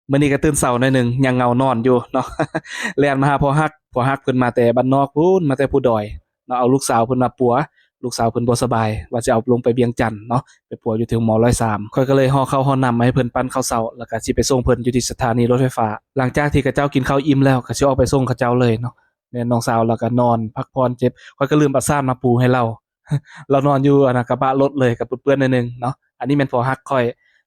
ມື້ນີ້ກໍຕື່ນເຊົ້າໜ້ອຍໜຶ່ງ ຍັງເຫງົານອນຢູ່ເນາະ ແລ່ນມາຫາພໍ່ຮັກ. ພໍ່ຮັກເພິ່ນມາແຕ່ບ້ານນອກພຸ້ນ ມາແຕ່ພູດອຍເນາະ ເອົາລູກສາວເພິ່ນມາປົວ. ລູກສາວເພິ່ນບໍ່ສະບາຍ ວ່າຊິເອົາລົງໄປວຽງຈັນເນາະ ໄປປົວຢູ່ທີ່ໂຮງໝໍຮ້ອຍສາມ. ຂ້ອຍກໍເລີຍຫໍ່ເຂົ້າຫໍ່ນ້ຳມາໃຫ້ເພິ່ນ ປັ້ນເຂົ້າເຊົ້າ ແລ້ວກໍຊິໄປສົ່ງເພິ່ນຢູ່ທີ່ສະຖານີລົດໄຟຟ້າ. ຫຼັງຈາກທີ່ເຂົາເຈົ້າກິນເຂົ້າອີ່ມແລ້ວ ກໍຊິອອກໄປສົ່ງເຂົາເຈົ້າເລີຍເນາະ. ແມ່ນນ້ອງສາວລາວກໍນອນພັກຜ່ອນເຈັບ ຂ້ອຍກໍລືມເອົາຊານມາປູໃຫ້ລາວ ລາວນອນຢູ່ອັນນະກະບະລົດເລີຍ ກໍເປື້ອນໆໜ້ອຍໜຶ່ງເນາະ. ອັນນີ້ແມ່ນພໍ່ຮັກຂ້ອຍ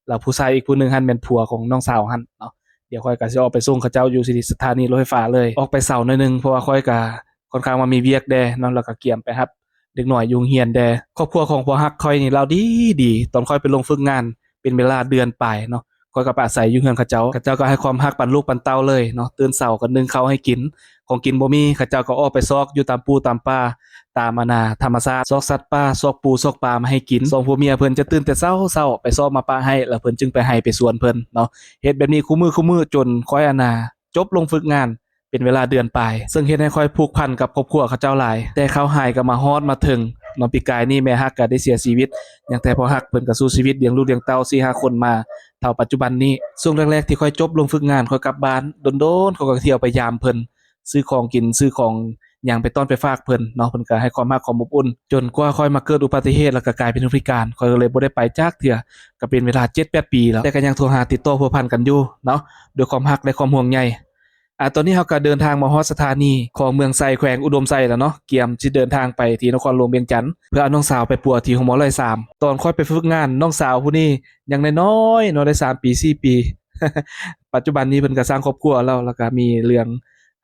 ແລ້ວຜູ້ຊາຍອີກຜູ້ໜຶ່ງຫັ້ນແມ່ນຜົວຂອງນ້ອງສາວຫັ້ນເນາະ. ດຽວຂ້ອຍກໍຊິອອກໄປສົ່ງເຂົາເຈົ້າຢູ່ທີ່ສະຖານີລົດໄຟຟ້າເລີຍ. ອອກໄປເຊົ້າໜ້ອຍໜຶ່ງ ເພາະວ່າຂ້ອຍກໍຄ່ອນຂ້າງວ່າມີວຽກແດ່ເນາະ ແລ້ວກໍກຽມໄປຮັບເດັກນ້ອຍຢູ່ໂຮງຮຽນແດ່. ຄອບຄົວຂອງພໍ່ຮັກຂ້ອຍນີ້ລາວດີໆ ຕອນຂ້ອຍໄປລົງຝຶກງານເປັນເວລາເດືອນປາຍເນາະ ຂ້ອຍກໍໄປອາໄສຢູ່ເຮືອນເຂົາເຈົ້າ ເຂົາເຈົ້າກໍໃຫ້ຄວາມຮັກປານລູກປານເຕົ້າເລີຍເນາະ. ຕື່ນເຊົ້າກໍໜຶ່ງເຂົ້າໃຫ້ກິນ ຂອງກິນບໍ່ມີ ເຂົາເຈົ້າກໍອອກໄປຊອກຢູ່ຕາມປູຕາມປ່າ ຕາມອັນນາທຳມະຊາດ ຊອກສັດປ່າ ຊອກປູຊອກປາມາໃຫ້ກິນ. ສອງຜົວເມຍເພິ່ນຈະຕື່ນແຕ່ເຊົ້າໆ ໄປຊອກມາປະໃຫ້ ແລ້ວເພິ່ນຈຶ່ງໄປໄຮ່ໄປສວນເພິ່ນເນາະ. ເຮັດແບບນີ້ຄູ່ມື້ໆ ຈົນຂ້ອຍອັນນາຈົບລົງຝຶກງານເປັນເວລາເດືອນປາຍ ເຊິ່ງເຮັດໃຫ້ຂ້ອຍຜູກພັນກັບຄອບຄົວເຂົາເຈົ້າຫຼາຍ ແຕ່ຂ່າວຮ້າຍກໍມາຮອດມາເຖິງເນາະ. ປີກາຍນີ້ແມ່ຮັກກໍໄດ້ເສຍຊີວິດ ຍັງແຕ່ພໍ່ຮັກເພິ່ນກໍສູ້ຊີວິດລ້ຽງລູກລ້ຽງເຕົ້າສີ່ຫ້າຄົນມາເທົ່າປັດຈຸບັນນີ້. ຊ່ວງແລກໆທີ່ຂ້ອຍຈົບລົງຝຶກງານ ຂ້ອຍກັບບ້ານ ດົນໆຂ້ອຍກໍທ່ຽວໄປຢາມເພິ່ນ ຊື້ຂອງກິນຊື້ຂອງຫຍັງໄປຕ້ອນໄປຝາກເພິ່ນເນາະ. ເພິ່ນກໍໃຫ້ຄວາມຮັກຄວາມອົບອຸ່ນ ຈົນກວ່າຂ້ອຍມາເກີດອຸບັດຕິເຫດ ແລ້ວກໍກາຍເປັນຄົນພິການ ຂ້ອຍກໍເລີຍບໍ່ໄດ້ໄປຈັກເທື່ອ ກໍເປັນເວລາເຈັດແປດປີແລ້ວ ແຕ່ກໍຍັງໂທຫາຕິດຕໍ່ພົວພັນກັນຢູ່ເນາະ ດ້ວຍຄວາມຮັກ ແລະ ຄວາມຫ່ວງໃຍ. ອາ ຕອນນີ້ເຮົາກໍເດີນທາງມາຮອດສະຖານີຂອງເມືອງໄຊ ແຂວງອຸດົມໄຊແລ້ວເນາະ ກຽມຊິເດີນທາງໄປທີ່ນະຄອນຫຼວງວຽງຈັນ ເພື່ອເອົານ້ອງສາວໄປປົວທີ່ໂຮງໝໍຮ້ອຍສາມ. ຕອນຂ້ອຍໄປຝຶກງານ ນ້ອງສາວຜູ້ນີ້ຍັງນ້ອຍໆເນາະ ໄດ້ສາມປີສີ່ປີ ປັດຈຸບັນນີ້ເພິ່ນກໍສ້າງຄອບຄົວແລ້ວ ແລ້ວກໍມີເລື່ອງ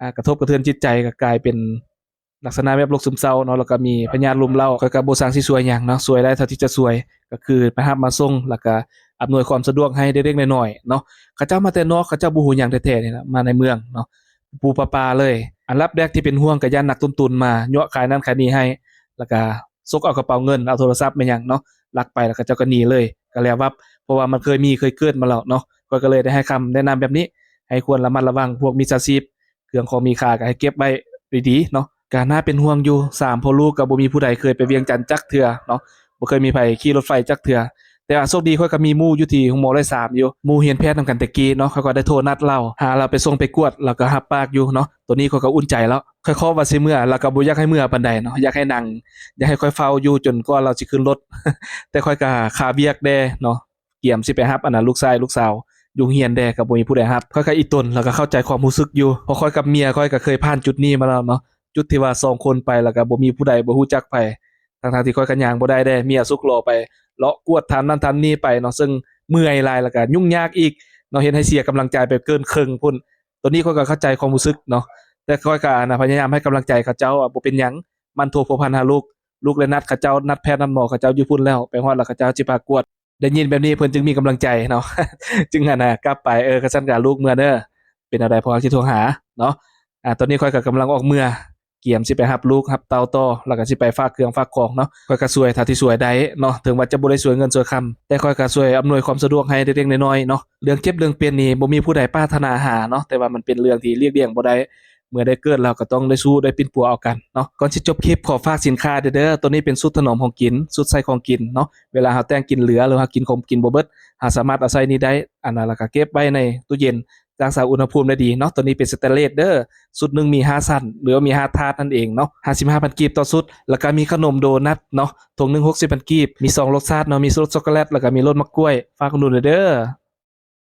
ອາ ກະທົບກະເທືອນຈິດໃຈ ກໍກາຍເປັນລັກສະນະແບບໂລກຊຶມເສົ້າເນາະ ແລ້ວກໍມີພະຍາດລົມເລົ້າ. ຂ້ອຍກໍບໍ່ຊ່າງຊິຊ່ວຍຫຍັງເນາະ ຊ່ວຍໄດ້ເທົ່າທີ່ຈະຊ່ວຍ ກໍຄືໄປຮັບມາສົ່ງ ແລ້ວກໍອຳນວຍຄວາມສະດວກໃຫ້ເລັກໆນ້ອຍໆເນາະ. ເຂົາເຈົ້າມາແຕ່ນອກ ເຂົາເຈົ້າບໍ່ຮູ້ຫຍັງແທ້ໆນີ້ລະ ມາໃນເມືອງເນາະ ປູ່ໆປາໆເລີຍ. ອັນດັບແລກທີ່ເປັນຫ່ວງກໍຢ້ານນັກຕົ້ນທຶນມາຍົວະຂາຍນັ້ນຂາຍນີ້ໃຫ້ ແລ້ວກໍ ສົກເອົາກະເປົາເງິນ ເອົາໂທລະສັບແມ່ນຫຍັງເນາະ ລັກໄປ ແລ້ວເຂົາເຈົ້າກໍໜີເລີຍ ກໍແລ້ວວັບ ເພາະວ່າມັນເຄີຍມີ ເຄີຍເກີດມາແລ້ວເນາະ. ຂ້ອຍກໍເລີຍໄດ້ໃຫ້ຄຳແນະນຳແບບນີ້ ໃຫ້ຄວນລະມັດລະວັງພວກມິດສາຊີບ ເຄື່ອງຂອງມີຄ່າກໍໃຫ້ເກັບໄວ້ດີໆເນາະ. ກໍໜ້າເປັນຫ່ວງຢູ່ ສາມພໍ່ລູກກໍບໍ່ມີຜູ້ໃດເຄີຍໄປວຽງຈັນຈັກເທື່ອເນາະ ບໍ່ເຄີຍມີໃຜຂີ່ລົດໄຟຈັກເທື່ອ. ແຕ່ວ່າໂຊກດີຂ້ອຍກໍມີໝູ່ຢູ່ທີ່ໂຮງໝໍຮ້ອຍສາມຢູ່ ໝູ່ຮຽນແພດນຳກັນແຕ່ກີ້ເນາະ ຂ້ອຍກໍໄດ້ໂທນັດລາວ ຫາລາວໄປສົ່ງໄປກວດ ລາວກໍຮັບປາກຢູ່ເນາະ. ໂຕນີ້ຂ້ອຍກໍອຸ່ນໃຈແລ້ວ ຂ້ອຍເຄາະວ່າຊິເມືອ ລາວກໍບໍ່ຢາກໃຫ້ເມືອປານໃດເນາະ ຢາກໃຫ້ນັ່ງ ຢາກໃຫ້ຂ້ອຍເຝົ້າຢູ່ຈົນກວ່າລາວຊິຂຶ້ນລົດ ແຕ່ຂ້ອຍກໍຄາວຽກແດ່ເນາະ ກຽມຊິໄປຮັບອັນນະລູກຊາຍລູກສາວຢູ່ໂຮງຮຽນແດ່ ກໍບໍ່ມີຜູ້ໃດຮັບ. ຂ້ອຍກໍອີ່ຕົນ ແລ້ວກໍເຂົ້າໃຈຄວາມຮູ້ສຶກຢູ່ ເພາະຂ້ອຍກັບເມຍຂ້ອຍກໍເຄີຍຜ່ານຈຸດນີ້ມາແລ້ວເນາະ ຈຸດທີ່ວ່າສອງຄົນໄປ ແລ້ວກໍບໍ່ມີຜູ້ໃດ ບໍ່ຮູ້ຈັກໃຜ ທັງໆທີ່ຂ້ອຍກໍຍ່າງບໍ່ໄດ້ແດ່ ເມຍຊຸກລໍໄປເລາະກວດຖາມນັ້ນຖາມນີ້ໄປເນາະ ເຊິ່ງເມື່ອຍຫຼາຍ ແລ້ວກໍຫຍຸ້ງຍາກອີກເນາະ ເຮັດໃຫ້ເສຍກຳລັງໃຈໄປເກີນເຄິ່ງພຸ້ນ. ໂຕນີ້ຂ້ອຍກໍເຂົ້າໃຈຄວາມຮູ້ສຶກເນາະ ແຕ່ຂ້ອຍກໍ ອັນນະ ພະຍາຍາມໃຫ້ກຳລັງໃຈເຂົາເຈົ້າ ອາ ບໍ່ເປັນຫຍັງ ໝັ່ນໂທພົວພັນຫາລູກ ລູກໄດ້ນັດເຂົາເຈົ້າ ນັດແພດນັດໝໍເຂົາເຈົ້າຢູ່ພຸ້ນແລ້ວ ໄປຮອດແລ້ວເຂົາເຈົ້າຊິພາກວດ. ໄດ້ຍິນແບບນີ້ເພິ່ນຈຶ່ງມີກຳລັງໃຈເນາະ ຈຶ່ງ ອັນນະ ກັບໄປ ເອີ ຄັນຊັ້ນກໍລູກເມືອເດີ ເປັນແນວໃດພໍ່ຊິໂທຫາເນາະ. ອາ ຕອນນີ້ຂ້ອຍກໍກຳລັງອອກເມືອ ກຽມຊິໄປຮັບລູກຮັບເຕົ້າຕໍ່ ແລ້ວກໍຊິໄປຝາກເຄື່ອງຝາກຂອງເນາະ. ຂ້ອຍກໍຊ່ວຍເທົ່າທີ່ຊ່ວຍໄດ້ເນາະ ເຖິງວ່າຈະບໍ່ໄດ້ຊ່ວຍເງິນຊ່ວຍຄຳ ແຕ່ຂ້ອຍກໍຊ່ວຍອຳນວຍຄວາມສະດວກໃຫ້ເລັກໆນ້ອຍໆເນາະ. ເລື່ອງເຈັບເລື່ອງເປັນນີ້ບໍ່ມີຜູ້ໃດປາດຖະໜາຫາເນາະ ແຕ່ວ່າມັນເປັນເລື່ອງທີ່ຫຼີກລ່ຽງບໍ່ໄດ້ ເມື່ອໄດ້ເກີດແລ້ວກໍຕ້ອງໄດ້ສູ້ໄດ້ປິ່ນປົວເອົາກັນເນາະ. ກ່ອນຊິຈົບຄລິບ ຂໍຝາກສິນຄ້າເດີ ໂຕນີ້ເປັນຊຸດຖະໜອມຂອງກິນ ຊຸດໃສ່ຂອງກິນເນາະ. ເວລາເຮົາແຕ່ງກິນເຫຼືອ ຫຼືວ່າເຮົາກິນຂອງກິນບໍ່ເບິດ ເຮົາສາມາດເອົາໃສ່ນີ້ໄດ້ ອັນນັ້ນ ແລ້ວກໍເກັບໄວ້ໃນຕູ້ເຢັນ ຮັກສາອຸນຫະພູມໄດ້ດີເນາະ. ໂຕນີ້ເປັນສະແຕນເລດເດີ ຊຸດໜຶ່ງມີຫ້າຊັ້ນ ຫຼືວ່າມີຫ້າຖາດນັ້ນເອງເນາະ ຫ້າສິບຫ້າພັນກີບຕໍ່ຊຸດ. ແລ້ວກໍມີຂະໜົມໂດນັດເນາະ ຖົງໜຶ່ງຫົກສິບພັນກີບ ມີສອງລົດຊາດເນາະ ມີລົດຊັອກໂກແລັດ ແລ້ວກໍມີລົດໝາກກ້ວຍ. ຝາກອຸດໜູນເດີ.